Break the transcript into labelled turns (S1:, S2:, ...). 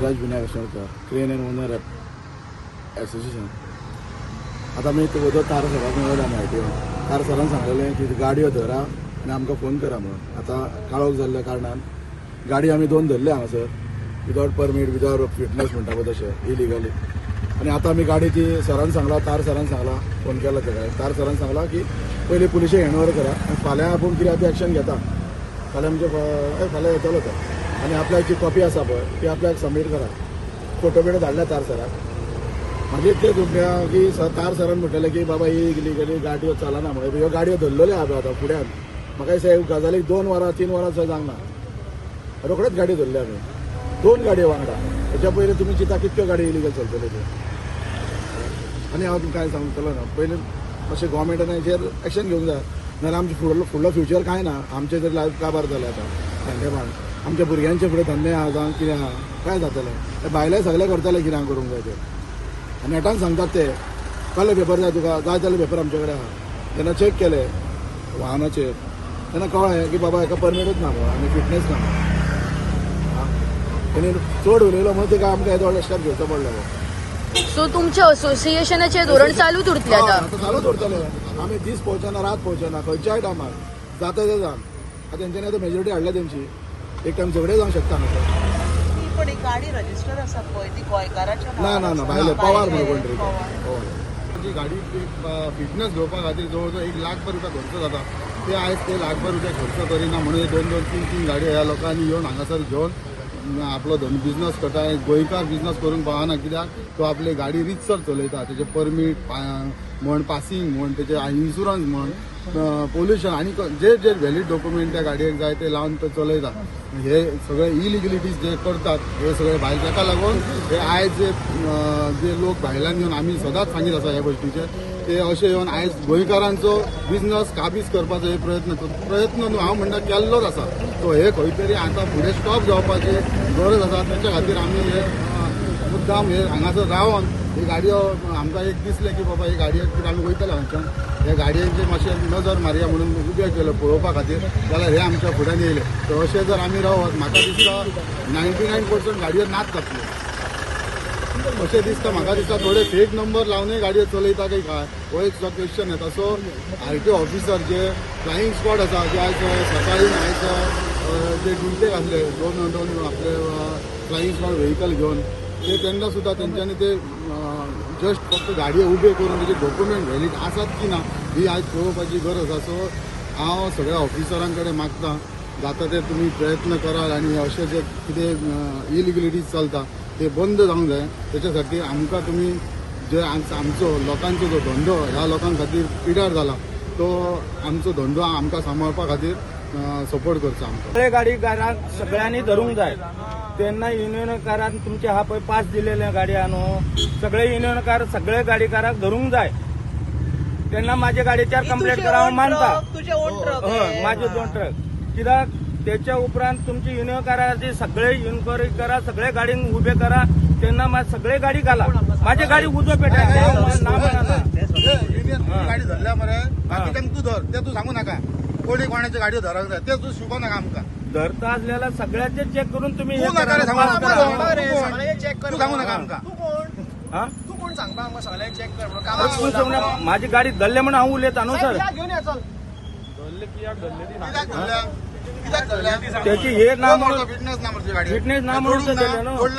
S1: Viraj Vinayak Asnodkar, Crane and Owner Association. आतां आमी वदोळ तार सराक मेळ्ळो आमी आरटीओ. तार सरान सांगलेलें की गाडयो धरा आनी आमकां फोन करा म्हणून. आतां काळोख जाल्ल्या कारणान गाडी आमी दोन धरले हांगासर विदावट परमीट, विदावट फिटनेस म्हणटा पळय तशें, इलिगली. आनी आतां आमी गाडी ती सरान सांगला, तार सरान सांगला, फोन केला ताका. तार सरान सांगला की पयलीं पुलिशेक हँड ओवर करा आनी फाल्यां आपूण कितें आहा तें एक्शन घेता. फाल्यां आमचे फाल्यां येतलो तो आनी आपल्याक जी कॉपी आसा पळय ती आपल्याक सबमीट करा. फोटो बिटो धाडल्या तार सराक. मागीर ते तुमकां की तार सरान म्हटलें की बाबा ही इलिगली गाडयो चलना म्हणून. ह्यो गाडयो धरलेल्यो आहा पळय आतां फुड्यान. म्हाका दिसता हे गजालीक 2 वरां, 3 वरां सुद्दां जावंक ना, रोखडेच गाडी धरली आमी, दोन गाडयो वांगडा. हेच्या पयलीं तुमी चिंता कितक्यो गाडी इलिगल चलतल्यो त्यो. आनी हांव तुमकां काय सांगतलो ना, पयलीं मातशें गोवोरमेंटान हेचेर एक्शन घेवंक जाय, नाजाल्यार आमचें फुडलो फुडलो फ्युचर कांय ना. आमचें जर लायफ काबार जालें आतां धंदेपण, आमच्या भुरग्यांचे फुडें धंदे आहा जावं कितें आहा, काय जातलें? ते भायले सगळे करतले कितें करूंक जाय ते. आनी नेटान सांगतात ते, कसले पेपर जाय तुका, जाय जाल्यार पेपर आमचे कडेन आहा. जेन्ना चॅक केले वाहनाचेर तेन्ना कळ्ळें की बाबा हेका परमिटूच ना म्हणून आनी फिटनेस ना. तेणी चड उलयलो म्हणून तेका आमकां येदो व्हडलो स्टेप घेवचो पडलो.
S2: सो तुमच्या असोसिएशनाचे धोरण चालूच उरतलें
S1: हय,
S2: आतां?
S1: आतां चालूच उरतलें. आमी दीस पळोवचे ना, रात पळोवचे ना, खंयच्याय टायमार जाता ते जावन. आतां तेंच्यांनी आतां मेजॉरिटी हाडल्या तेंची, एक टायम झगडे जावंक शकता हांगासर.
S3: ती पण ही गाडी रजिस्टर आसा पळय, ती गोंयकाराच्या
S1: ना.
S3: नांवार
S1: ना ना.
S3: आसा.
S1: भायले पवार म्हणून कोण तरी.
S3: पवार.
S1: हय.
S4: जी गाडी फिटनेस घेवपा खातीर जवळ जवळ 1 लाखभर रुपया खर्च जाता, ते आयज ते लाखभर रुपया खर्च करिना म्हणून हे दोन दोन तीन तीन गाडयो ह्या लोकांनी येवन हांगासर घेवन आपलो बिझनस करता आनी गोंयकार बिझनस करूंक पावना, कित्याक तो आपली गाडी रितसर चलयता. तेजे परमीट म्हण, पासिंग म्हण, तेजे इन्शुरन्स म्हण, पोल्युशन आनी जे जे व्हॅलीड डॉक्युमेंट त्या गाडयेक जाय ते लावन तो चलयता. हे सगळे इलिगलिटीज जे करतात हे सगळे भायर, ताका लागून हे आयज जे लोक भायल्यान येवन, आमी सदांच सांगीत आसा ह्या गोश्टीचे, ते अशे येवन आयज गोंयकारांचो बिझनस काबीज करपाचो हे प्रयत्न, प्रयत्न न्हू, हांव म्हणटा केल्लोच आसा. सो हे खंय तरी आतां फुडें स्टॉप जावपाची गरज आसा. तेच्या खातीर आमी हे मुद्दाम हे हांगासर रावन ही गाडयो आमकां एक दिसलें की बाबा ही गाडयेक कितें, आमी वयतले हांगच्यान, ह्या गाडयेंचेर मातशें नजर मारया म्हणून उबे केले पळोवपा खातीर, जाल्यार हे आमच्या फुड्यान येयले. तर अशें जर आमी रावत, म्हाका दिसता 99% गाडयो नाच जातल्यो अशें दिसता म्हाका. दिसता थोडे फेक नंबर लावनूय गाडयो चलयता काय काय, हो एक सुद्दां क्वेश्चन येता. सो आरटीओ ऑफिसर जे फ्लायींग स्क्वॉड आसा, जे आयज सकाळी आयज जे ड्युटेक आसले दोन दोन आपले फ्लायींग स्क्वॉड व्हेकल घेवन, ते तेन्ना सुद्दां तेंच्यांनी ते जस्ट फक्त गाडयो उबे करून तेजे डॉक्युमेंट व्हॅलीड आसात की ना ही आयज पळोवपाची गरज आसा. सो हांव सगळ्या ऑफिसरां कडेन मागता, जाता ते तुमी प्रयत्न करात आनी अशें जे कितें इलिगलिटीज चलता ते बंद जावंक जाय. तेच्या साठी आमकां तुमी जे आमचो लोकांचो जो धंदो ह्या लोकां खातीर पिड्यार जाला, तो आमचो धंदो आमकां सांबाळपा खातीर सपोर्ट करचो आमकां.
S5: सगळे गाडीकारांक सगळ्यांनी धरूंक जाय. तेन्ना युनियनकारान तुमचे हा पळय पास दिलेले गाडया न्हू, सगळे युनियनकार सगळे गाडीकाराक धरूंक जाय. तेन्ना माझ्या गाडयेचेर
S3: ही
S5: कंप्लेंट
S3: तुझे
S5: करा, हांव
S3: own
S5: मानता.
S3: truck, तुझे ओन ट्रक.
S5: हय, माझे दोन ट्रक. कित्याक तेच्या उपरांत तुमची युनियनकाराची सगळे इन्क्वायरी करा, सगळे गाडींक उबे करा. तेन्ना सगळे गाडी घाला, माझी गाडी उजो पेटय ना म्हणना.
S4: युनियन गाडी धरल्या मरे, बाकीच्यांक तूं धर, ते तूं सांगू नाका. कोणी कोणाच्यो गाडयो धरक जाय ते तूं शिकोव नाका आमकां.
S5: धरता असल्याला सगळ्याचे चेक करून तुम्ही हे
S4: तूं नाका रे
S5: करा,
S4: सांगू
S5: पास
S4: नाका.
S5: करा.
S4: तूं सांगू नाका आमकां.
S5: हा?
S6: तू कोण सांगपा आमकां सगळ्यांक चेक कर म्हणून?
S5: अरे तूं सांगू नाका. माझी गाडी धरले म्हणून हांव उलयता न्हू सर.
S6: घेऊन या, चल.
S4: कित्याक धरल्या? कित्याक धरल्या?
S5: त्याची हे ना म्हणून.
S4: फिटनेस ना मरे गाडी.
S5: फिटनेस ना म्हणून तर धरल्या न्हू.